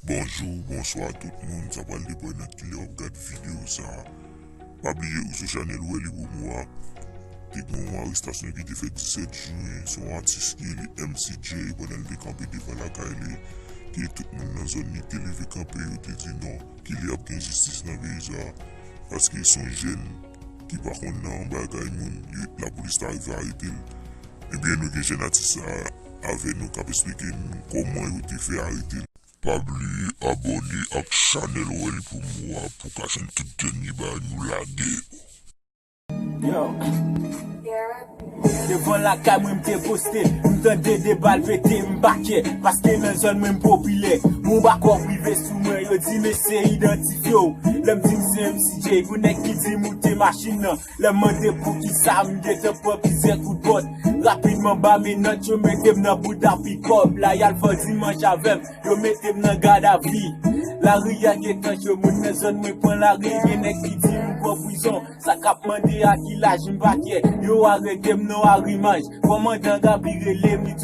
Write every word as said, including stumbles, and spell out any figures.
Bonjou, bonswa tout moun, sa pral depann nan kilè w ap gad videyo sa a. Pa bliye ou sou chanèl Wè Li Pou Mwa. Te gen yon arestasyon ki te fèt disèt jen, se yon atis ki rele M C J, pandan l te kanpe devan lakay li, ke tout moun nan zòn li te leve kanpe, yo te di non, ke li ap gen jistis nan peyi sa a, paske se yon jèn ki pa konn nan bagay moun, li, lapolis ta rive arete l. Ebyen, nou gen jèn atis sa a avè nou k ap esplike n kòman yo te fè arete l. Pa bliye abòne ak chanèl Wè Li Pou Mwa pou w ka jwenn tout dènye bagay nou lage. Yo. Devan lakay mwen m te poste, m tande de bal pete, m pa kè, paske nan zòn mwen m popilè. Mon bakò rive sou mwen, yo di mesye idantifye w. Lè m di m se M C J, pou nèg ki di m ou te machin nan. Lè m mande poukisa, m gentan pran plizyè kout bòt. Rapidman ba menòt, yo mete m nan bouda pikòp. La y al fè dimanch avè m, yo mete m nan gadavi. Lari a gentan cho, moun nan zòn mwen pran lari. Gen nèg ki di m pran prizon. Sa k ap mande a ki laj m pa kè. Yo arete m nan Arimaj. Kòmandan Gabi rele m, li di